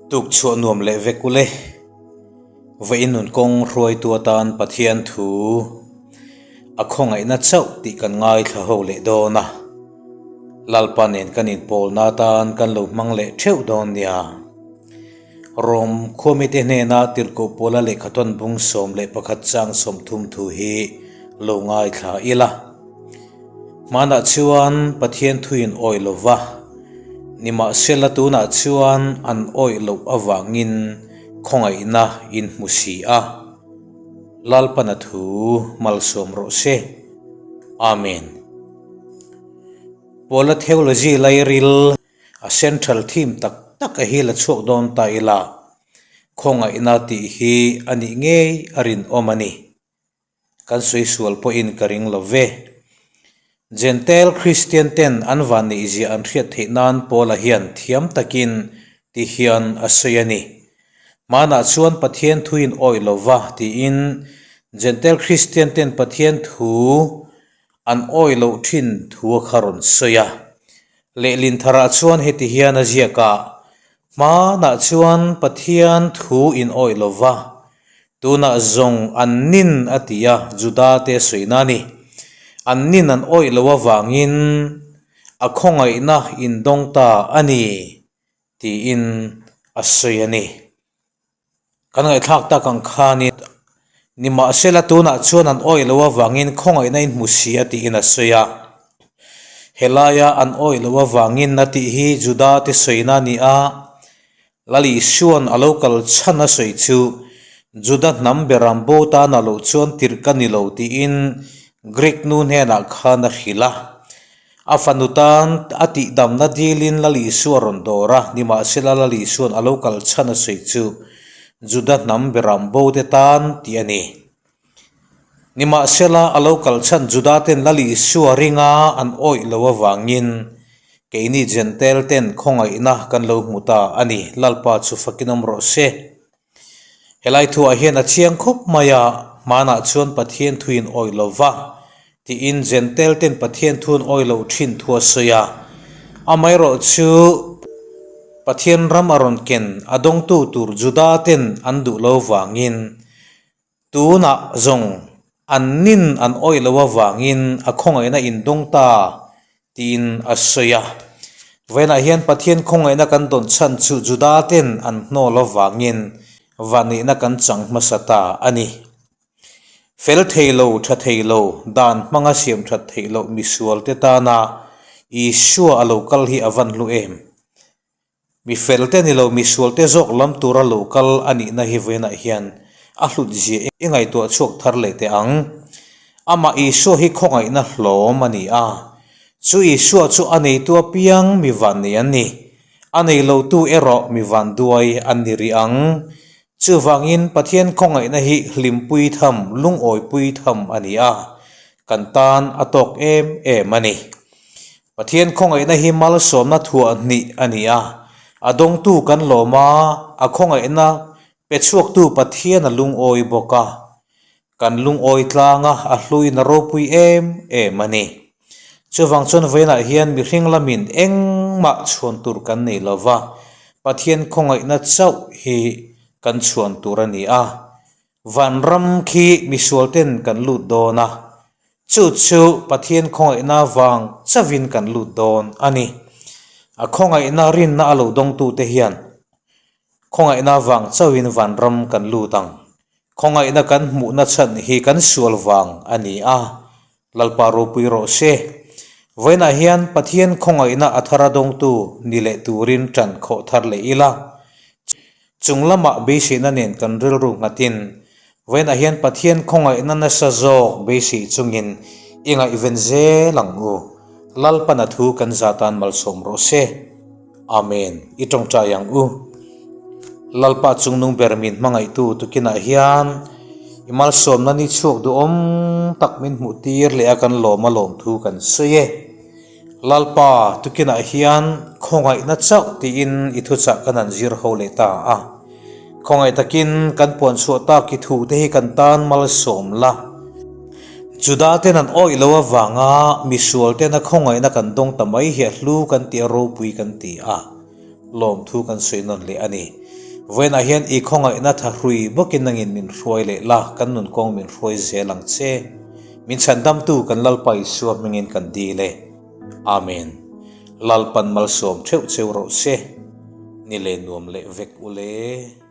Tuk chhuah nuam leh vek ule. Vawiin nun kawng hruaitu atan Pathian thu a khawngaihna chauh tih kan ngaithla ho leh dawn a. Lalpa nen kan inpawlna atan kan lo hmang leh theuh dawn nia. Rom khuamite hnena tirhkoh pawla lehkhathawn bung 11 chang 30 thu hi lo ngaithla ila. Hmanah chuan Pathian thuin awih lo va, nimahsela tunah chuan an awih loh avangin khawngaihna in hmu si a. Lalpana thu malsawm rawh se. Amen. Paula Theology lairil a central theme tak tak a hi la chhuak dawn ta ila, khawngaihna tih hi a nih ngei a rinawm a ni. Kan sawi sual pawhin ka ring lo ve. Jentail Kristian ten an van neih zia an hriat theih nan Paula hian thiam takin ti hian a sawi a ni. Hmanah chuan Pathian thuin awih lo va tiin Jentail Kristian ten Pathian thu an awih loh thin thu a kha rawn sawi a. Lehlin tharah chuan heti hian a ziak a, Hmanah chuan Pathian thu in awih lo va, tunah zawng an nin a ti a, Juda te sawi na a ni. An nin an awih loh avangin a khawngaihna in dawng ta a ni tiin a sawi a ni. Kan ngaihthlak tak ang khanin nimahsela tunah chuan an awih loh avangin khawngaihna in hmu si a tiin a sawi a. Helaia an awih loh avangin a tih hi Juda te sawina a ni a, Lal Isua'n a lo kal chhan a sawi chu, Juda hnam beram bo tana loh chuan tirh ka ni lo tiin Greek nu hnenah khan a hrilh a. A fanu tan a tihdamna dilin Lal Isua rawn dawr a, nimahsela Lal Isua'n a lo kal chhan a sawi chu, Juda hnam beram bo te tan tih a ni. Nimahsela, a lo kal chhan Juda-ten Lal Isua ringa an awih lo avangin keini Jentail-ten khawngaihna kan lo hmu ta a ni. Lalpa chu fakin awm rawh se. Helai thuah hian a chiang khawp mai a, hmanah chuan Pathian thuin awih lo va, tiin Jentail-ten Pathian thu an awih loh thin thu a sawi a. Amaherawhchu, Pathian ram a rawn ken a dawngtu tur Juda-ten an duh lo vangin Tunah zawng an nin an awih loh avangin a khawngaihna in dawng ta tiin a sawi a. Vawiinah hian Pathian khawngaihna kan dawn chhan chu Juda ten an hnawl avangin vanneihna kan chang hmasa ta a ni. Fel thei lo, tha thei lo, dan hmanga siam that theih loh misual te tana Isua a lo kal hi a van hlu em? Mi fel te ni lo, mi sual te zawk lam tura lo kal a nihna hi vawiinah hian a hlut zia i ngaihtuah chhuak thar leh teh ang. Amah Isua hi khawngaihna hlawm a ni a, chu Isua chu a neitu apiang mi van nei an ni, a nei lotu erawh mi van duai an ni rih ang. Chuvangin Pathian khawngaihna hi hlimpui tham, lungawipui tham a ni a, kan tan a tawk em em a ni. Pathian khawngaihna hi malsawmna thuah hnih a ni a, a dawngtu kan lawm a, a khawngaihna pe chhuaktu Pathian a lungawi bawk a, kan lungawi tlang a, a hluin a ropui em em a ni. Chuvang chuan vawiinah hian mihring lamin engmah chhuan tur kan nei lo va, Pathian khawngaihna chauh hi kan chhuan tur a ni a, Vanram khi misualten kan lut dawn a, chu chu Pathian khawngaihna vang chauhin kan lut dawn a ni. A khawngaihna rinna a lo dawngtute hian khawngaihna vang chauhin vanram kan lut ang. Khawngaihna kan hmuhna chhan hi kan sual vang a ni a, Lalpa ropui rawh se. Vawiinah hian Pathian khawngaihna a thar a dawngtu ni leh turin ṭan khawh thar leh ila. Chung lamah beiseina nen kan rilru nghatin vawiinah hian Pathian khawngaihna nasa zawk beisei chungin i ngaihven zel ang u. Lalpana thu kan zatan malsawm rawh se. Amen. I tawngtai ang u. Lalpa chungnung ber min hmangaihtu tukinah hian i malsawmna ni chhuak duhawm tak min hmuh tir leh a kan lawm a lawm thu kan sawi e. Lalpa tukinah hian khawngaihna chauh tiin i thuchah kan han zir ho leh ta a. Khawngaih takin kan puan chhuah tak i thu te hi kan tan malsawm la. Juda ten an awih lo avanga misual tena khawngaihna kan dawng ta mai hi a hlu kan ti a ropui kan ti a. Lawmthu kan sawi nawn leh a ni. Vawiinah hian i khawngaihna thahrui bawkin nangin min hruai leh la, kan nun kawng min hruai zel ang che. Min chhandamtu kan Lalpa Isua hmingin kan dil e. Amen. Lalpan malsawm theuh cheu rawh se. Ni leh nuam leh vek u le.